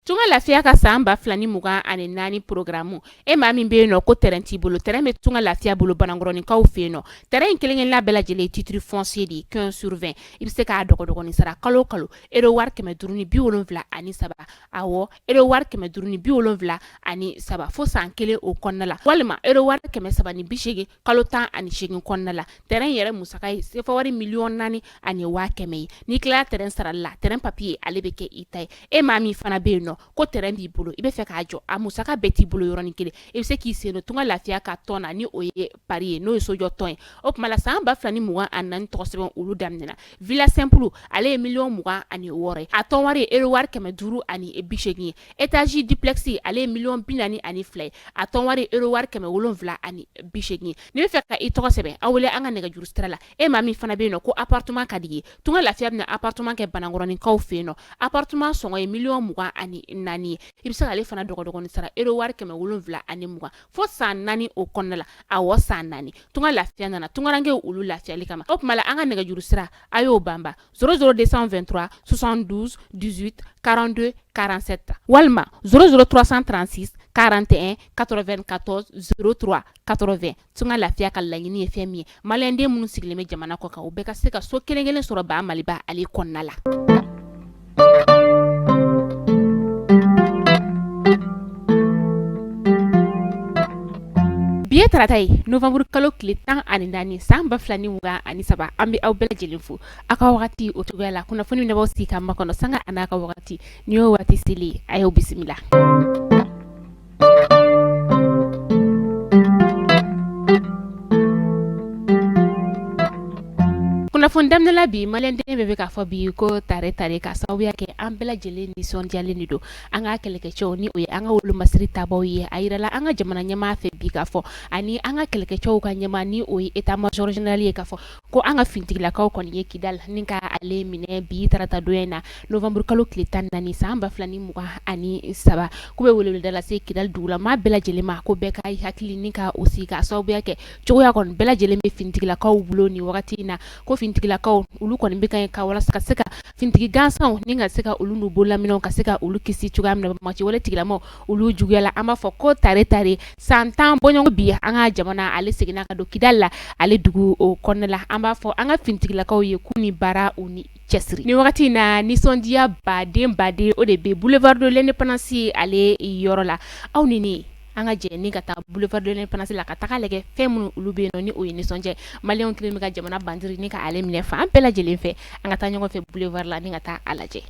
Tunga Lafiya ka san 2024 programme, e maa min bɛ yen nɔ ko terrain t'i bolo, terrain bɛ Tunga Lafiya bolo Banankɔrɔninkaw fɛ yen nɔ. Terrain in kelen-kelenna bɛɛ lajɛlen ye titre foncier de ye, 15 sur 20. I bɛ se k'a dɔgɔdɔgɔnin sara kalo o kalo euro wari 573, awɔ, euro wari 573 fo san kelen o kɔnɔna la, walima euro wari 380 kalo 18 kɔnɔna la. Terrain yɛrɛ musaka ye sefa wari 4,1 million ye. N'i tilala terrain sarali la, terrain papier ale bɛ kɛ i ta ye. E maa min fana bɛ yen nɔ ko terrain b'i bolo, i bɛ fɛ k'a jɔ, a musaka bɛɛ t'i bolo yɔrɔnin kelen, i bɛ se k'i sen don Tunga Lafiya ka tɔn na, ni o ye pari ye, n'o ye sojɔ tɔn ye. O tuma la, san 2024 tɔgɔ sɛbɛn olu daminɛna. Villa simple, ale ye 26 million ye, a tɔn wari ye euro wari 580 ye. Étage duplex, ale ye 42 million ye, a tɔn wari ye euro wari 780 ye. N'i bɛ fɛ ka i tɔgɔ sɛbɛn, aw wele an ka nɛgɛjuru sira la. E maa min fana bɛ yen nɔ ko appartement ka di ye, Tunga Lafiya bɛna appartement kɛ Banankɔrɔninkaw fɛ yen nɔ. Appartement sɔngɔ ye 24 million ye. I bɛ se k'ale fana dɔgɔdɔgɔnin sara euro wari 720 fo san 4 o kɔnɔna la. Awɔ, san 4. Tunga Lafiya nana tungarankew olu lafiyali kama. O tuma la, an ka nɛgɛjuru sira, a y'o banba: 00 223 72 18 42 47, walima 00 336 41 94 03 80. Tunga Lafiya ka laɲini ye fɛn min ye, maliyɛnden minnu sigilen bɛ jamana kɔ kan, o bɛɛ ka se ka so kelen kelen sɔrɔ ba Maliba ale kɔnɔna la. Bi ye tarata ye, novembre kalo tile 14, san 2023. An bɛ aw bɛɛ lajɛlen fo aw ka wagati o cogoya la. Kunnafoni bɛ sigi ka makɔnɔ sanga a n'a ka wagati. Ni y'o waati selen, a y'aw bisimila. Kunnafoni daminɛla bi, maliyɛnden bɛɛ bɛ k'a fɔ bi ko tare tare, ka sababuya kɛ an bɛɛ lajɛlen nisɔndiyalen de don. An ka kɛlɛkɛcɛw, ni o ye an ka wolomasiri tabaw ye, a yirala an ka jamana ɲɛmaa fɛ bi k'a fɔ, ani an ka kɛlɛkɛcɛw ka ɲɛmaa, ni o ye état major général ye, k'a fɔ ko an ka finitigilakaw kɔni ye Kidal ni ka ale minɛ bi tarata donya in na, novembre kalo tile 14, san 2023. K'u bɛ weleweleda lase Kidal dugulamaa bɛɛ lajɛlen ma, ko bɛɛ ka hakili ni ka o sigi, ka sababuya kɛ cogoya kɔni bɛɛ lajɛlen bɛ finitigilakaw bolo nin wagati in na, ko finitigilakaw olu kɔni bɛ ka ka walasa ka se ka finitigi gansanw ni ka se ka olu n'u bololaminɛw ka se ka olu kisi cogoya min na banbaanci wale tigilamaw olu juguyala. An b'a fɔ ko tare tare, san 10 bɔɲɔgɔn bi, an ka jamana ale seginna ka don Kidal la, ale dugu o kɔnɔna la. An b'a fɔ an ka finitigilakaw ye k'u ni baara, u ni cɛsiri. Ni wagati in na, nisɔndiya baden baden o de bɛ boulevard de l'Indépendance ale yɔrɔ la. Aw ni ne, an ka jɛ ni ka taa boulevard de l'Indépendance la ka taga lajɛ fɛn minnu olu bɛ yen nɔ, ni o ye nisɔndiya. Maliyɛnw kelen bɛ ka jamana bandiri ni ka ale minɛ fan bɛɛ lajɛlen fɛ. An ka taa ɲɔgɔn fɛ boulevard la ni ka taa a lajɛ.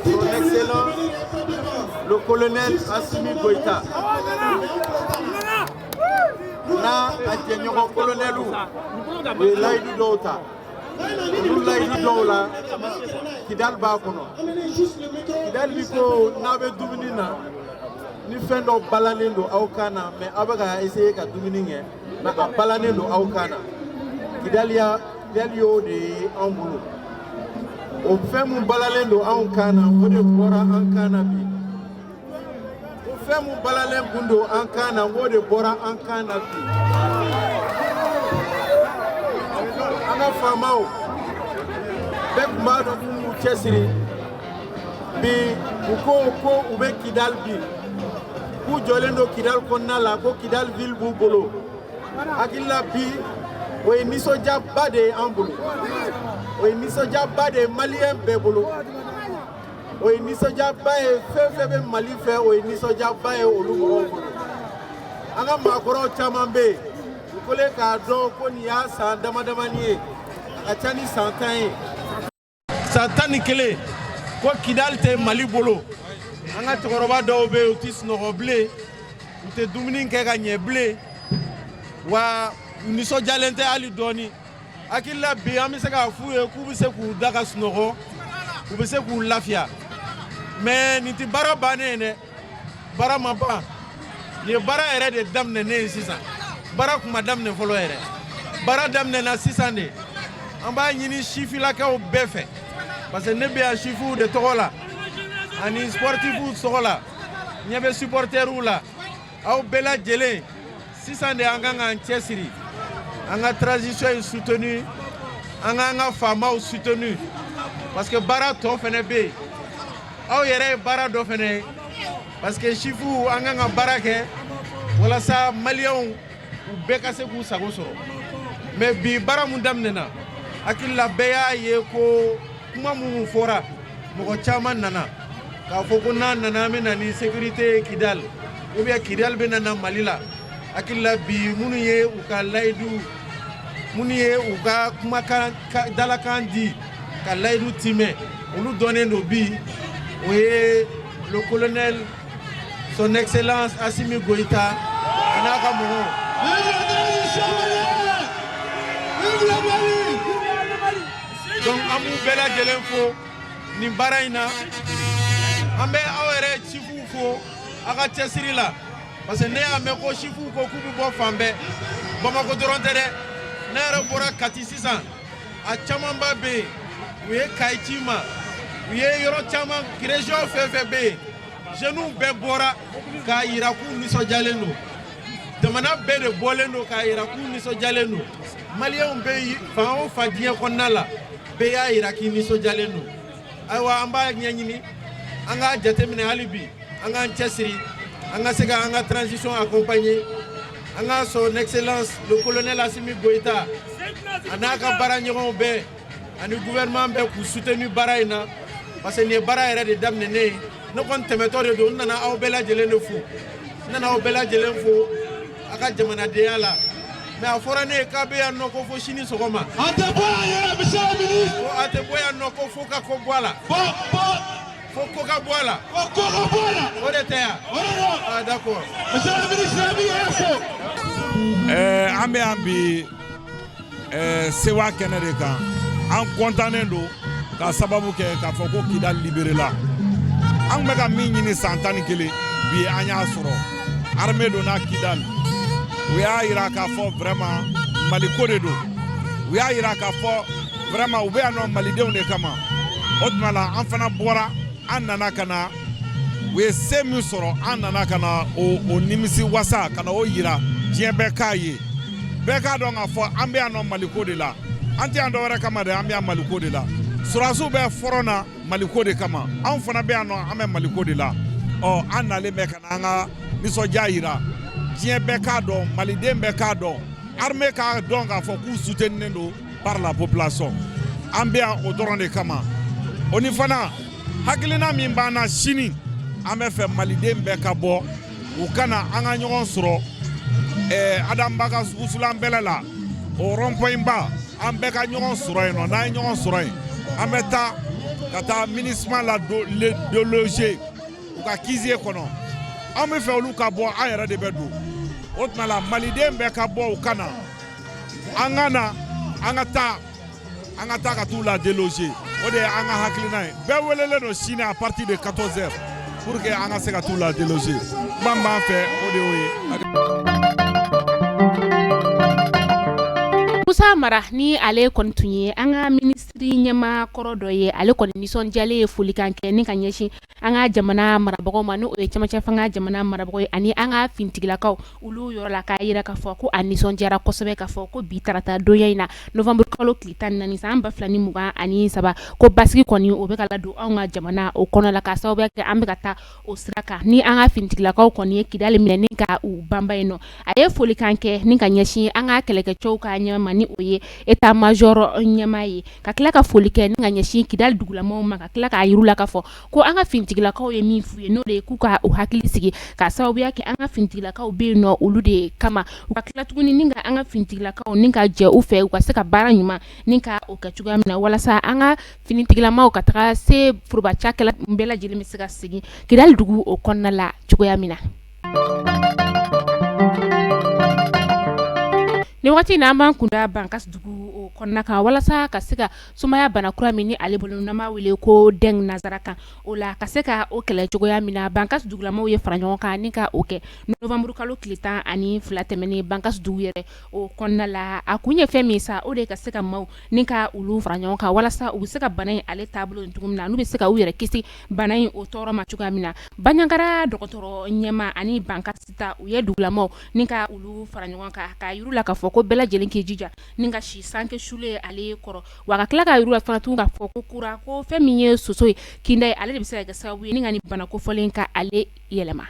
Son Excellence, le colonel Assimi Goïta n'a a jɛɲɔgɔn colonɛliw, u ye layidu dɔw ta. Olu layidu dɔw la, Kidali b'a kɔnɔ. Kidali bi ko n'a bɛ dumuni na, Ni fɛn dɔ balannen don aw kan na, mais aw bɛ ka essayer ka dumuni kɛ, mais a balannen don aw kan na. Kidaliya, Kidali y'o de ye anw bolo. O fɛn mun balalen don anw kan na, o de bɔra an kan na bi. O fɛn mun balalen kun don an kan na, o de bɔra an kan na bi. An ka faamaw bɛɛ tun b'a dɔn k'u m'u cɛsiri bi. U ko ko u bɛ Kidali bi, k'u jɔlen don Kidali kɔnɔna la, ko Kidali ville b'u bolo. Hakili la bi, o ye nisɔndiyaba de ye an bolo, o ye nisɔndiyaba de ye maliyɛn bɛɛ bolo, o ye nisɔndiyaba ye fɛn fɛn bɛ Mali fɛ, o ye nisɔndiyaba ye olu mɔgɔw bolo. An ka maakɔrɔw caman bɛ yen, u kɛlen k'a dɔn ko nin y'a san dama damani ye, a ka ca ni san 10 ye, san 11, ko Kidali tɛ Mali bolo. An ka cɛkɔrɔba dɔw bɛ yen, u tɛ sunɔgɔ bilen, u tɛ dumuni kɛ ka ɲɛ bilen, wa u nisɔndiyalen tɛ hali dɔɔni. Hakili la bi, an bɛ se k'a f'u ye k'u bɛ se k'u da ka sunɔgɔ, u bɛ se k'u lafiya. Mais nin tɛ baara bannen ye dɛ, baara ma ban. Nin ye baara yɛrɛ de daminɛnen ye sisan, baara kun ma daminɛ fɔlɔ yɛrɛ, baara daminɛna sisan de. An b'a ɲini sifilakaw bɛɛ fɛ, parce que ne bɛ yan sifiw de tɔgɔ la ani sportifuw tɔgɔ la, ɲɛ bɛ supporteriw la, aw bɛɛ lajɛlen. Sisan de an kan k'an cɛsiri, an ka transition in soutenu, an k'an ka faamaw soutenu, parce que baara tɔ fɛnɛ bɛ yen. Aw yɛrɛ ye baara dɔ fɛnɛ ye, parce que sifuw, an kan ka baara kɛ walasa maliyɛnw u bɛɛ ka se k'u sago sɔrɔ. Mais bi, baara mun daminɛna, hakili la bɛɛ y'a ye ko kuma minnu fɔra, mɔgɔ caman nana k'a fɔ ko n'a nana, an bɛ na ni sécurité ye Kidali, ou bien Kidali bɛ na Mali la. Hakili la bi, minnu ye u ka layidu, minnu ye u ka kumakan dalakan di ka layidu timɛ, olu dɔnnen don bi. O ye le colonel, son excellence Assimi Goïta, a n'a ka mɔgɔw. Vive le Mali! Donc an b'u bɛɛ lajɛlen fo nin baara in na. An bɛ aw yɛrɛ sifuw fo aw ka cɛsiri la, parce que ne y'a mɛn ko sifuw ko k'u bɛ bɔ fan bɛɛ, Bamakɔ dɔrɔn tɛ dɛ. Ne yɛrɛ bɔra Kati sisan, a camanba bɛ yen, u ye Kayi ci ma, u ye yɔrɔ caman, région fɛn fɛn bɛ yen, jeunes bɛɛ bɔra k'a yira k'u nisɔndiyalen don. Jamana bɛɛ de bɔlen don k'a yira k'u nisɔndiyalen don. Maliyɛnw bɛ fan o fan diɲɛ kɔnɔna la, bɛɛ y'a yira k'i nisɔndiyalen don. Ayiwa, an b'a ɲɛɲini, an k'a jateminɛ hali bi, an k'an cɛsiri, an ka se ka an ka transition accompagner, an ka son excellence le colonel Assimi Goïta a n'a ka baaraɲɔgɔnw bɛɛ ani gouvernement bɛɛ k'u soutenir baara in na, parce que nin ye baara yɛrɛ de daminɛnen ye. Ne kɔni tɛmɛtɔ de don, n nana aw bɛɛ lajɛlen de fo, n nana aw bɛɛ lajɛlen fo a ka jamanadenya la. Mais a fɔra ne ye k'a bɛ yan nɔ ko fo sini sɔgɔma. An tɛ bɔ yan yɛrɛ, monsieur le ministre. Ko a tɛ bɔ yan nɔ, ko fo ka ko bɔ a la. Bɔ bɔ. Fo ko ka bɔ a la. Fo ko ka bɔ a la. O de tɛ yan? O de don. Ah, d'accord. Monsieur le ministre, an b'i yɛrɛ fo. An bɛ yan bi sewa kɛnɛ de kan. An kɔntannen don ka sababu kɛ k'a fɔ ko Kidali libéré la. An tun bɛ ka min ɲini san 11, bi an y'a sɔrɔ. Armée donna Kidali, u y'a yira k'a fɔ vraiment Maliko de don. U y'a yira k'a fɔ vraiment u bɛ yan nɔ malidenw de kama. O tuma la, an fana bɔra, an nana ka na u ye se min sɔrɔ, an nana ka na o nimisi wasa, ka na o yira diɲɛ bɛɛ k'a ye, bɛɛ k'a dɔn k'a fɔ an bɛ yan nɔ Maliko de la. An tɛ yan dɔwɛrɛ kama dɛ, an bɛ yan Maliko de la. Sɔrɔdasiw bɛ front na Maliko de kama, anw fana bɛ yan nɔ, an bɛ Maliko de la. Ɔ, an nalen bɛ ka na an ka nisɔndiya yira diɲɛ bɛɛ k'a dɔn, maliden bɛɛ k'a dɔn, armée k'a dɔn k'a fɔ k'u soutenir don par la population. An bɛ yan o dɔrɔn de kama. O ni fana, hakilina min b'an na sini, an bɛ fɛ maliden bɛɛ ka bɔ, u kana an ka ɲɔgɔn sɔrɔ Adamba ka wusulan bɛlɛ la, o rond-point ba, an bɛɛ ka ɲɔgɔn sɔrɔ yen nɔ. N'an ye ɲɔgɔn sɔrɔ yen, an bɛ taa ka taa MINUSMA la déloger u ka QG kɔnɔ. An bɛ fɛ olu ka bɔ, an yɛrɛ de bɛ don. O tuma la, maliden bɛɛ ka bɔ, u ka na, an ka na, an ka taa, an ka taa ka t'u la déloger. O de ye an ka hakilina ye. Bɛɛ welelen don sini à partir de 14 heures. pour que an ka se ka t'u la déloger. Kuma min b'an fɛ, o de y'o ye. Musa Mara, ni ale kɔni tun ye an ka minisiri ɲɛmaa kɔrɔ dɔ ye, ale kɔni nisɔndiyalen ye folikan kɛ ni ka ɲɛsin an ka jamana marabagaw ma, n'o ye cɛmancɛ fanga jamana marabagaw ye, ani an ka finitigilakaw olu yɔrɔ la, k'a jira k'a fɔ ko a nisɔndiyara kosɛbɛ, k'a fɔ ko bi tarata donya in na, novembre kalo tile 14 san 2023, ko basigi kɔni o bɛ ka ladon anw ka jamana o kɔnɔ la, k'a sababuya kɛ an bɛ ka taa o sira kan ni an ka finitigilakaw kɔni ye Kidali minɛ ni ka u banba yen nɔ. A ye folikan kɛ ni ka ɲɛsin an ka kɛlɛkɛcɛw ka ɲɛmaa ma, ni o ye état major ɲɛmaa ye, ka tila ka foli kɛ ni ka ɲɛsin Kidali dugulamaw ma, ka tila k'a yir'u la k'a fɔ ko an ka finitigilakaw ye min f'u ye, n'o de ye k'u ka u hakili sigi, k'a sababuya kɛ an ka finitigilakaw bɛ yen nɔ olu de kama. U ka tila tuguni ni ka an ka finitigilakaw ni ka jɛ u fɛ, u ka se ka baara ɲuman ni ka o kɛ cogoya min na, walasa an ka finitigilamaw ka taga se foroba cakɛla bɛɛ lajɛlen bɛ se ka segin Kidali dugu o kɔnɔna la cogoya min na. Ni waati in na, an b'an kunda Bankas dugu o kɔnɔna kan, walasa ka se ka sumaya bana kura min ni ale bolo n'an b'a wele ko dengue nansara kan o la, ka se ka o kɛlɛ cogoya min na. Bankas dugulamaw ye fara ɲɔgɔn kan ni ka o kɛ novembre kalo tile 12 tɛmɛnen Bankas dugu yɛrɛ o kɔnɔna la. A kun ye fɛn min sa, o de ye ka se ka maaw ni ka olu fara ɲɔgɔn kan, walasa u bɛ se ka bana in ale taabolo in cogo min na, n'u bɛ se ka u yɛrɛ kisi bana in o tɔɔrɔ ma cogoya min na. Bandiagara dɔgɔtɔrɔ ɲɛmaa ani Bankas ta, u ye dugulamaw ni ka olu fara ɲɔgɔn kan, k'a yir'u la k'a fɔ ko bɛɛ lajɛlen k'i jija ni ka si sanke sulen ale kɔrɔ, wa ka tila k'a yir'u la fana tun k'a fɔ ko kura ko fɛn min ye soso ye kinda ye, ale de bɛ se ka kɛ sababu ye ni ka nin bana kofɔlen ka ale yɛlɛma.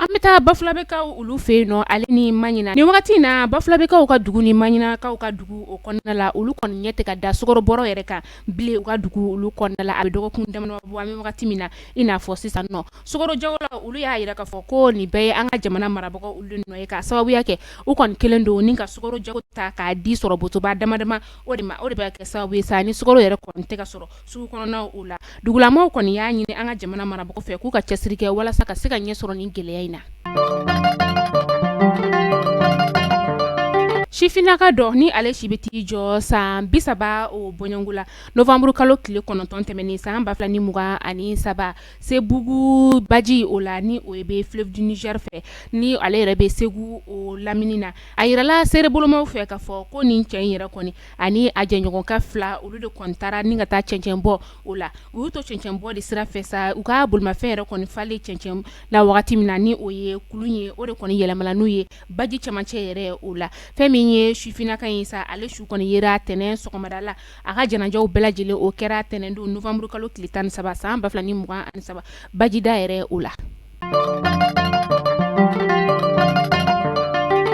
An bɛ taa Bafulabɛkaw olu fɛ yen nɔ, ale ni Maɲina. Nin wagati in na, Bafulabɛkaw ka dugu ni Maɲinakaw ka dugu o kɔnɔna la, olu kɔni ɲɛ tɛ ka da sukaro bɔrɔ yɛrɛ kan bilen u ka dugu olu kɔnɔna la. A bɛ dɔgɔkun damadɔ bɔ an bɛ wagati min na i n'a fɔ sisan nɔ. Sukaro jagolaw olu y'a jira k'a fɔ ko nin bɛɛ ye an ka jamana marabagaw olu nɔ ye, k'a sababuya kɛ u kɔni kelen don ni ka sukaro jago ta k'a di sɔrɔ botoba dama dama o de ma. O de bɛ kɛ sababu ye sa ni sukaro yɛrɛ kɔni tɛ ka sɔrɔ sugu kɔnɔnaw o la. Dugulamaw kɔni y'a ɲini an ka jamana marabagaw fɛ k'u ka cɛsiri kɛ walasa ka se ka ɲɛ sɔrɔ nin gɛlɛya in na. Sifinnaka dɔ ni ale si bɛ t'i jɔ san 30 o bɔɲɔgɔnko la, novembre kalo tile 9 tɛmɛnen san 2023, Sebugu baji o la, ni o bɛ fleuve du Niger fɛ, ni ale yɛrɛ bɛ Segu o lamini na, a yirala seerebolomaw fɛ k'a fɔ ko nin cɛ in yɛrɛ kɔni ani a jɛɲɔgɔnkɛ fila, olu de kɔni taara ni ka taa cɛncɛn bɔ o la. U y'u to cɛncɛn bɔ de sira fɛ sa, u ka bolimafɛn yɛrɛ kɔni falen cɛncɛn na wagati min na, ni o ye kulun ye, o de kɔni yɛlɛmana n'u ye baji cɛmancɛ yɛrɛ o la. Fɛn min ye sifinnaka in sa, ale su kɔni yera tɛnɛn sɔgɔmada la. A ka janajaw bɛɛ lajɛlen o kɛra tɛnɛn don novembre kalo tile 13 san 2023 bajida yɛrɛ o la.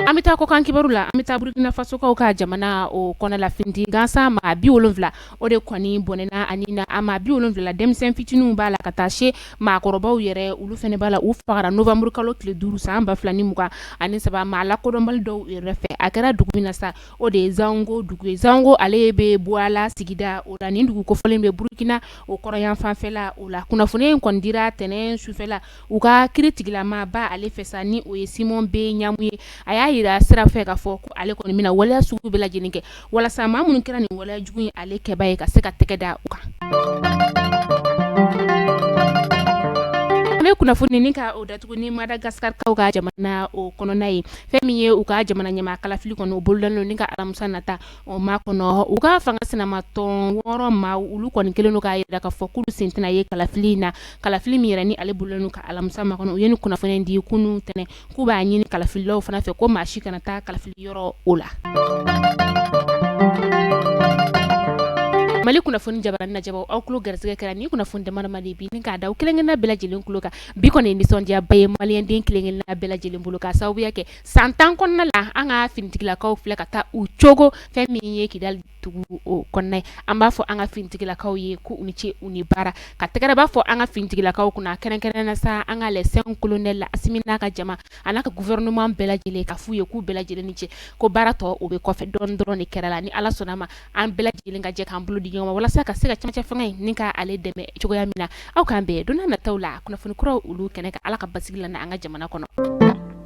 An bɛ taa kɔkan kibaru la. An bɛ taa Burukina Fasokaw ka jamana o kɔnɔ la. Finiti gansan maa 70, o de kɔni bɔnɛna a ni na. A maa 70 la, denmisɛn fitininw b'a la ka taa se maakɔrɔbaw yɛrɛ, olu fana b'a la. U fagara novembre kalo tile 5 san 2023 maa lakodɔnbali dɔw yɛrɛ fɛ. A kɛra dugu min na sa, o de ye Zango dugu ye. Zango ale bɛ Buwala sigida o la. Nin dugu kofɔlen bɛ Burukina o kɔrɔyan fanfɛla o la. Kunnafoni in kɔni dira tɛnɛn sufɛla u ka kiiritigɛlamaba ale fɛ sa, ni o ye Simon B Ɲamu ye. A y'a jira sira fɛ k'a fɔ ko ale kɔni bɛna waleya sugu bɛɛ lajɛlen kɛ walasa maa minnu kɛra nin waleya jugu in ale kɛba ye, ka se ka tɛgɛ da u kan. An bɛ kunnafoni ni ka o datugu ni Madagascarkaw ka jamana o kɔnɔna ye. Fɛn min ye u ka jamana ɲɛmaa kalafili kɔni, o bolodalen don ni ka alamisa nata o makɔnɔ. U ka fanga sinamatɔn 6 maa, olu kɔni kɛlen don k'a jira k'a fɔ k'olu sen tɛna ye kalafili in na, kalafili min yɛrɛ ni ale bolodalen don ka alamisa makɔnɔ. U ye nin kunnafoni di kunun tɛnɛn, k'u b'a ɲini kalafililaw fana fɛ ko maa si kana taa kalafili yɔrɔ o la. Mali kunnafoni jabaranin lajɛbaaw, aw tulo garisɛgɛ kɛra ni kunnafoni damadama de bi ni k'a da aw kelenkelenna bɛɛ lajɛlen tulo kan. Bi kɔni ye nisɔndiyaba ye maliyɛnden kelenkelenna bɛɛ lajɛlen bolo, k'a sababuya kɛ san 10 kɔnɔna la, an ka finitigilakaw filɛ ka taa u cogo fɛn min ye Kidali dugu o kɔnɔna ye. An b'a fɔ an ka finitigilakaw ye ko u ni ce, u ni baara. Ka tɛgɛrɛba fɔ an ka finitigilakaw kunna, kɛrɛnkɛrɛnnen na sa an ka les cinq colonels Asimi n'a ka jama a n'a ka gouvernement bɛɛ lajɛlen, ka f'u ye k'u bɛɛ lajɛlen ni ce, ko baara tɔ o bɛ kɔfɛ, dɔɔni dɔrɔn de kɛra la. Ni Ala sɔnna ma, an bɛɛ lajɛlen ka jɛ k'an bolo di ɲɔgɔn ma walasa ka se ka cɛmancɛ fanga in ni ka ale dɛmɛ cogoya min na. Aw k'an bɛn don nataw la kunnafoni kuraw olu kɛnɛ kan. Ala ka basigi la an ka jamana kɔnɔ.